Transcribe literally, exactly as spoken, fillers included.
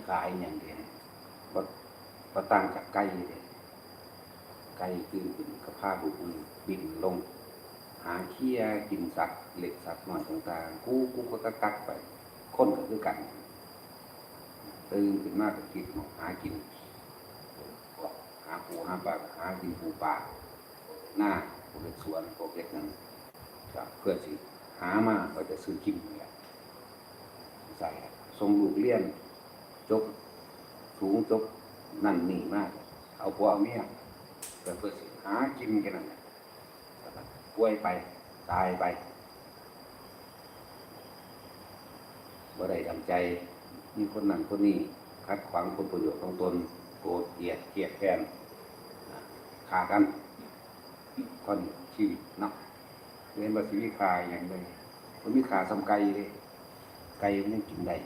ขายอย่างเดียวบ่บ่ต่างจากไก่เลย ไก่ตื่นขึ้นก็พาลูกมันบินลง หาเคี้ยกินสัตว์เล็กสัตว์น้อยต่างๆ กูกูก็กักๆไป คนก็คือกัน ตื่นขึ้นมาก็คิดหากิน หาปูหาปลา หากินปูปลา หน้าปลูกเฮ็ดสวนปลูกเฮ็ดหยัง ก็เพื่อสิหามาก็จะซื้อกินนี่แหละ ใส่ส่งลูกเรียน จบสูงจบนั่นนี่มา เอาผัวเอาเมีย ก็เพื่อสิหากินแค่นั้นแหละ แล้วก็ป่วยไป ตายไป บ่ได้ดังใจ มีคนนั้นคนนี้ขัดขวางผลประโยชน์ของตน โกรธเกลียดเครียดแค้น ฆ่ากัน เท่านี้ชีวิตเนาะ เรียนว่าสิมีค่าอย่างใด บ่มีค่าส่ำไก่เด้ ไก่มันยังกินได้